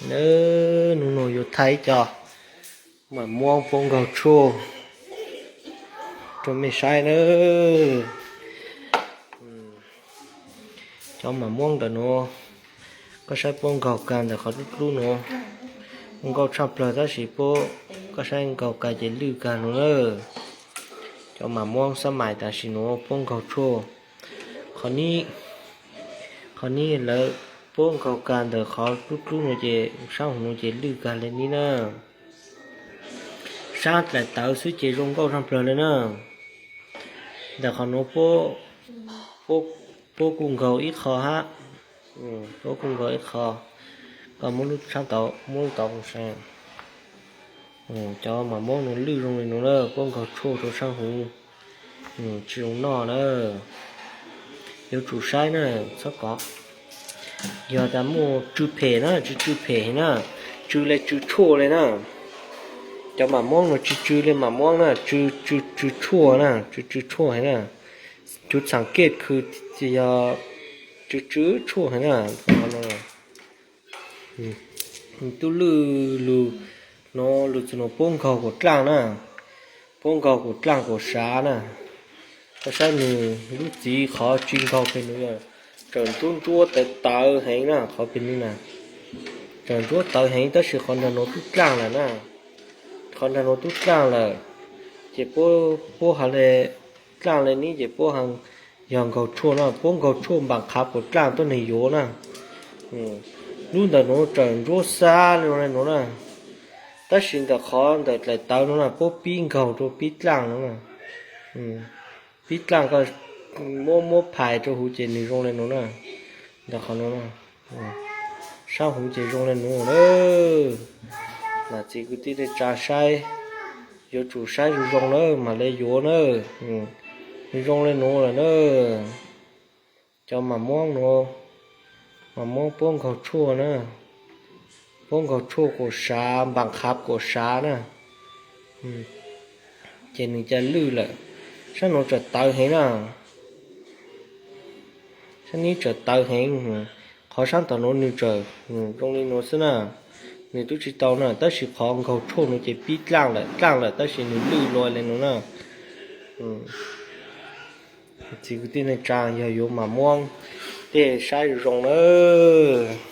Nub nua yuav thaij cov mam muab puab nkaug tshuaj rau mej saib nawb. Cov mam muab ntawm nuav, koj saib puab nkaug kag ntawm qhov dlub dlub nuav, nkauj tshaj plawg tab sis puab, koj saib nkaug kag ces lwj kag nuav na. Cov mam muab xab mais tam sim nuav puab nkaug tshuaj, qhov nib, qhov nib lawv puab nkaug kag ntawm qhov dlub dlub nuav ces sab huv nuav ces lwj kag le nib na. Sab dlaim tawv xwb ces zoo nkauj tshaj plawg le na. Ntawm qhov nuav puab kuj nkaug ib qho hab, puab kuj nkaug ib qho. Koj muab lub tshab tau, muab lub tau sa. Cov mam muab nuav lwj zoo le nuav na, puab nkaug tshuaj rau sab huv, tsi zoo noj na. Yuav tsum saib na, txhob kov. Yog tas muaj tsw phem na, tsw tsw phem heev na, tsw le tsw tshuaj le na. Cov mam muab nuav tsw tsw le mam muab na, tsw tsw tshuaj na, tsw tsw tshuaj heev na. Cuv txhaam kej khw yog tsw tsw tshuaj heev na. Tub lwj lug nuav, lug txug nuav puab nkaug kuas dlaaj na, puab nkaug kuas dlaaj kuas sav na. Koj saib nwg lub txiv qhov tsi nkaug pem nuav yog tsawm ntsuab ntsuab tawv tawv heev na, qhov pem nuav na, tsawm ntsuab tawv heev tab sis qhov nraag nuav tub dlaaj lawm na, qhov nraag nuav tub dlaaj lawm, ces puab has le dlaaj le nib ces puab yog nkaug tshuaj na, puab nkaug tshuaj npaam qhav kuas dlaaj tuab neeg yuav na. Lub ntawm nuav tsawm ntsuab xab le nuav na, tab sis ntawm qhov ntawm dlaim tawv nuav na puab pib nkaug rua pib dlaaj nuav na. Pib dlaaj koj muab muab phais rua huv ces nwg zoo le nuav na. Ntawm qhov nuav, sab huv ces zoo le nuav na. Nam txiv kwv tij neej tsa saib, yuav tsum saib zoo zoo na mam le yuav na. Nwg zoo le nuav lawm na. Cov mam muab nuav, mam muab puab nkaug tshuaj na, puab nkaug tshuaj kuas sav, npaam qhav kuas sav na, ces nwg ca lwj lawm. Sab nuav tsawm tawv heev na, sab nib tsawm tawv heev, qhov sab tom nuav nwg tsawm zoo le nuav xwb na, nwg tub tsi tau na, tab sis qhov nkaug tshuaj nuav ces pib dlaaj lawm, dlaaj lawm tab sis nwg lwj lua le nuav na. Txiv kwv tij neej tsa yog yuav mam muab tej saib zoo nawb.